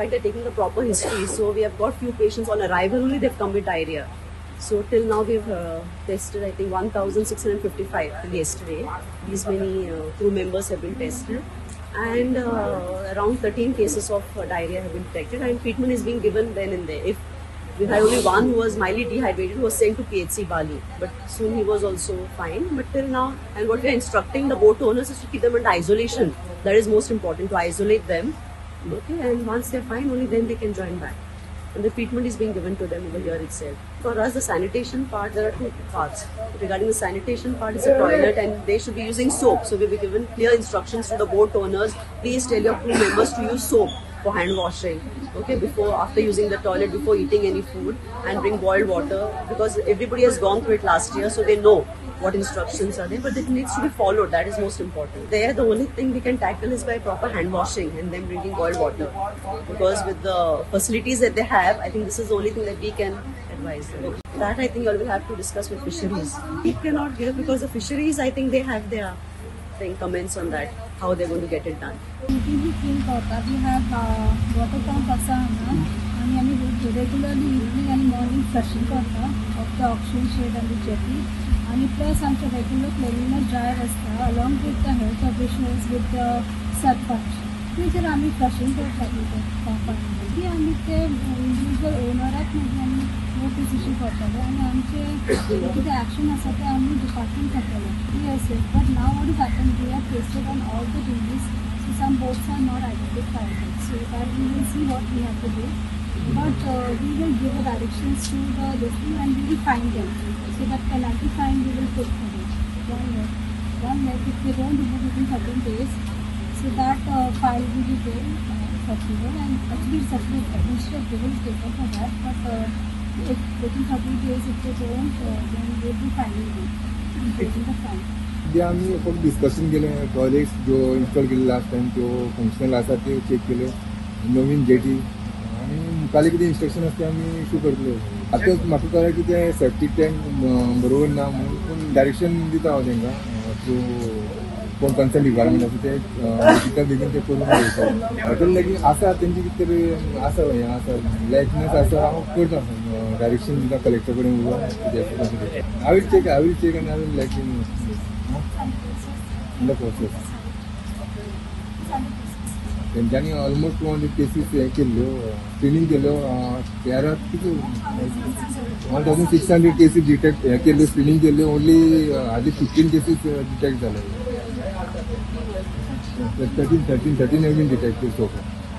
fact, they're taking the proper history. So we have got few patients on arrival only, they've come with diarrhea. So till now we've tested, I think, 1,655 till yesterday. These many crew members have been tested, and around 13 cases of diarrhea have been detected, and treatment is being given then and there. If we had only one who was mildly dehydrated, who was sent to PHC Bali, but soon he was also fine. But till now, and what we are instructing the boat owners is to keep them under isolation. That is most important, to isolate them. Okay, and once they're fine, only then they can join back. And the treatment is being given to them over here itself. For us, the sanitation part, there are two parts. Regarding the sanitation part, it's a toilet and they should be using soap. So we have given clear instructions to the boat owners, please tell your crew members to use soap for hand washing, okay, before, after using the toilet, before eating any food, and bring boiled water, because everybody has gone through it last year, so they know what instructions are there, but it needs to be followed. That is most important. There, the only thing we can tackle is by proper hand washing and then bringing boiled water, because with the facilities that they have, I think this is the only thing that we can advise them. That I think you all will have to discuss with fisheries. We cannot give, because the fisheries, I think they have their thing, comments on that, how they're going to get it done. We have water pump आसा हांगा आनी आमी regularly evening आनी morning flushing करता of the auction shed आनी jetty, आनी plus आमचे regular cleaning drive आसता along with the health officials with the sarpanch. तेजेर आमी फ्लशिंग करता पंपान. ती आमी ते इंडिविज्युअल ओनराक मागीर आमी नोटीस इश्यू करतले आनी आमचे कितें एक्शन आसा तें आमी डिपार्टमेंट करतले. Yes, yes, but now what is happen, we have tested on all the dinghies. So some boats are not identified, so that we will see what we have to do. But we will give the directions to the listing and we will find them. So that penalty fine we will put for it. 1 lakh. 1 lakh if they don't remove within 13 days. So that file will be there circular, and actually it's administrative they will take for that. But if within 30 days if they don't, then they will be fining them, increasing the fine. ते आमी फक्त discussion केलें, toilets ज्यो install केले last time त्यो functional आसा त्यो check केल्यो, नवीन जेटी आनी मुखाल्ले कितें इन्स्ट्रक्शन आसा ते आमी इशू करतले. आतां म्हाका कळ्ळें की ते सेप्टीक टँक बरोबर ना म्हणून, पूण डायरेक्शन दिता हांव तांकां थ्रू कोण कन्सर्न डिपार्टमेंट आसा ते दिता, बेगीन ते करून दवरता. हॉटेल लागीं आसा तेंची कितें तरी आसा, हें आसा लॅकनेस आसा, हांव करता डायरेक्शन दिता कलेक्टर कडेन उलोवन कितें आसा तें. I will check, I will check आनी I will let you know in the process. तेंच्यांनी ऑलमोस्ट 200 केसीस हें केल्ल्यो, स्क्रिनींग केल्यो, तेरा कितें 1600 केसीस डिटेक्ट हें केल्ल्यो, स्क्रिनींग केल्ल्यो, ओन्ली हार्डली 15 केसीस डिटेक्ट जाले. 13 have been detected so far.